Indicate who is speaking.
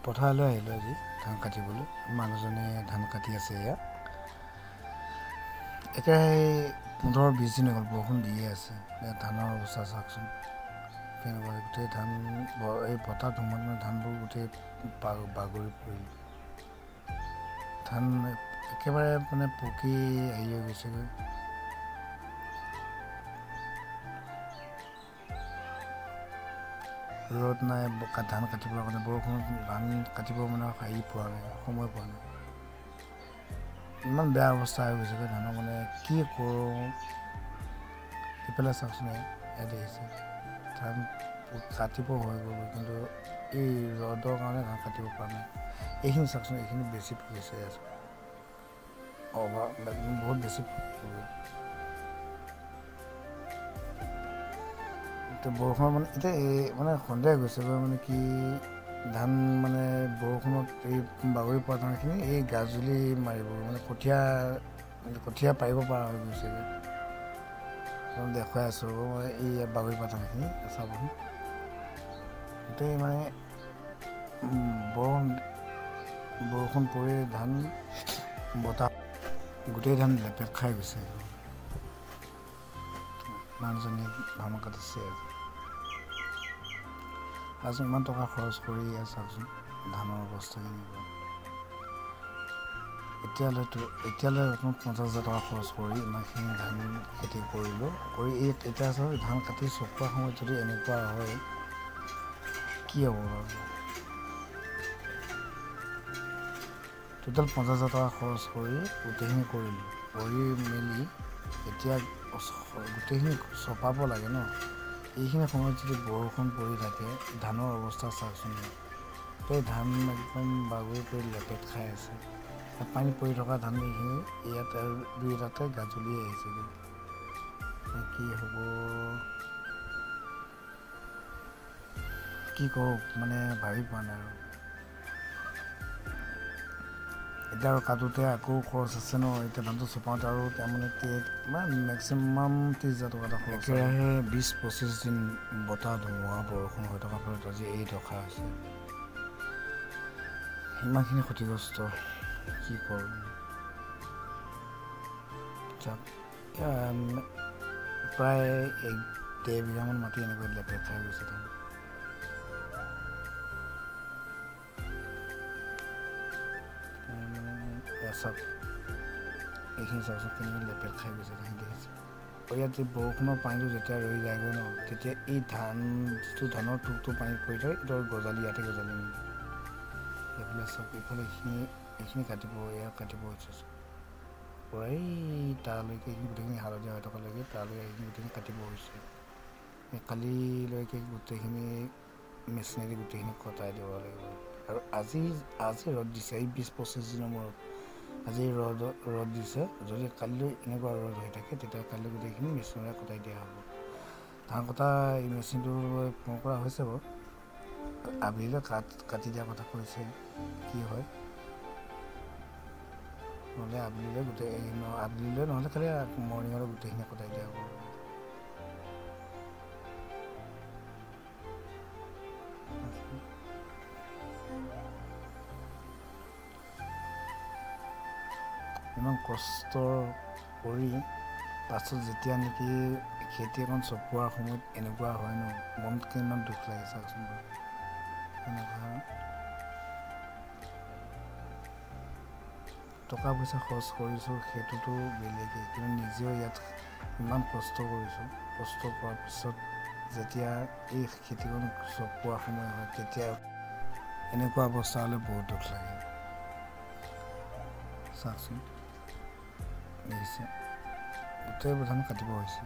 Speaker 1: পথাৰলৈ আহিলোঁ আজি ধান কাটিবলৈ। মানুহজনে ধান কাটি আছে। এয়া একেৰাহে 15-20 দিন হৈ গ'ল বৰষুণ দিয়ে আছে। ধানৰ অৱস্থা চাওকচোন কেনেকুৱা, গোটেই ধান এই বতাহ ধুমুহাত মানে ধানবোৰ গোটেই বাগৰি পৰিল। ধান একেবাৰে মানে পকি হেৰি হৈ গৈছেগৈ। ৰ'দ নাই ধান কাটিবৰ কাৰণে, বৰষুণত ধান কাটিব মানে হেৰি পোৱা নাই, সময় পোৱা নাই। ইমান বেয়া অৱস্থা হৈ গৈছেগৈ ধানৰ, মানে কি কৰোঁ। ইফালে চাওকচোন, ইয়াত দেখিছে ধান কাটিব হৈ গ'ল, কিন্তু এই ৰ'দৰ কাৰণে ধান কাটিব পৰা নাই। এইখিনি চাওকচোন, এইখিনি বেছি পকিছে, অভাৰ বহুত বেছি পকিব। এতিয়া বৰষুণত মানে এতিয়া এই মানে সন্দেহ গৈছেগৈ, মানে কি ধান মানে বৰষুণত এই বাগৰি পৰা ধানখিনি এই গাজুলি মাৰিব, মানে কঠীয়া কঠীয়া পাৰিব পৰা হৈ গৈছেগৈ। দেখুৱাই আছোঁ মই এই বাগৰি পৰা ধানখিনি চাবচোন, গোটেই মানে বৰষুণ পৰি ধান বতাহ গোটেই ধান লেপেট খাই গৈছে। মানুহজনীয়ে ধান কাটিছে আজি, ইমান টকা খৰচ কৰি চাওকচোন ধানৰ অৱস্থা কেনেকুৱা। এতিয়ালৈ 50 হাজাৰ টকা খৰচ কৰি ইমানখিনি ধান খেতি কৰিলোঁ, কৰি এই এতিয়া চাওক ধান কাটি চপোৱাৰ সময়ত যদি এনেকুৱা হয় কি হ'ব বাৰু। টোটেল 50 হাজাৰ টকা খৰচ কৰি গোটেইখিনি কৰিলোঁ, কৰি মেলি এতিয়া গোটেইখিনি চপাব লাগে ন। এইখিনি সময়ত যদি বৰষুণ পৰি থাকে ধানৰ অৱস্থা চাওকচোন, গোটেই ধান একদম বাগৰি পৰি লেপেট খাই আছে। পানী পৰি থকা ধান এইখিনি ইয়াত আৰু দুই এটাতে গাজলি আহিছেগৈ। কি হ'ব, কি কৰোঁ মানে ভাবি পোৱা নাই আৰু। এতিয়া আৰু কাটোতে আকৌ খৰচ আছে ন। এতিয়া ধানটো চপাওঁতে আৰু তাৰমানে মেক্সিমাম 30 হাজাৰ টকা এটা খৰচ। একেৰাহে 20-25 দিন বতাহ ধুমুহা বৰষুণ হৈ থকাৰ ফলত আজি এই দশা হৈছে, ইমানখিনি ক্ষতিগ্ৰস্ত, কি কৰোঁ। প্ৰায় 1-1.5 বিঘামান মাটি এনেকৈ লেপেট খাই গৈছে ধান। চাওক এইখিনি চাওকচোন কেনেকৈ লেপেট খাই গৈছে, সেইখিনি দেখিছে। ইয়াত বৰষুণৰ পানীটো যেতিয়া ৰৈ যায়গৈ ন, তেতিয়া এই ধান যিটো ধানৰ টোপটো পানীত পৰি থাকে এইটো গজালি ইয়াতে গজালি মেলি। এইফালে চাওক, এইফালে এইখিনি কাটিব, এয়া কাটিব হৈছে প্ৰায় তালৈকে, এইখিনি গোটেইখিনি হালধীয়া হৈ থকালৈকে তালৈকে এইখিনি গোটেইখিনি কাটিব হৈছে। কালিলৈকে গোটেইখিনি মেচিনেদি গোটেইখিনি কটাই দিব লাগিব। আৰু আজি ৰ'দ দিছে, এই 20-25 দিনৰ মূৰত আজি ৰ'দ দিছে। যদি কালিলৈ এনেকুৱা ৰ'দ হৈ থাকে তেতিয়া কালিলৈ গোটেইখিনি মেচিনেৰে কটাই দিয়া হ'ব। ধান কটা এই মেচিনটো ফোন কৰা হৈছে বাৰু, আবেলিলৈ কাটি দিয়াৰ কথা কৈছে, কি হয়। নহ'লে আবেলিলৈ গোটেই আবেলিলৈ নহ'লে খালি মৰ্ণিঙলৈ গোটেইখিনি কটাই দিয়া হ'ব। ইমান কষ্ট কৰি পাছত যেতিয়া নেকি খেতি এখন চপোৱাৰ সময়ত এনেকুৱা হয় ন, মনত কিমান দুখ লাগে চাওকচোন বাৰু। এনেকুৱা টকা পইচা খৰচ কৰিছোঁ সেইটোতো বেলেগেই, কিন্তু নিজেও ইয়াত ইমান কষ্ট কৰিছোঁ। কষ্ট কৰাৰ পিছত যেতিয়া এই খেতিখন চপোৱাৰ সময় হয় তেতিয়া এনেকুৱা অৱস্থা হ'লে বহুত দুখ লাগে। চাওকচোন দেখিছে গোটেইবোৰ ধান কাটিব হৈছে।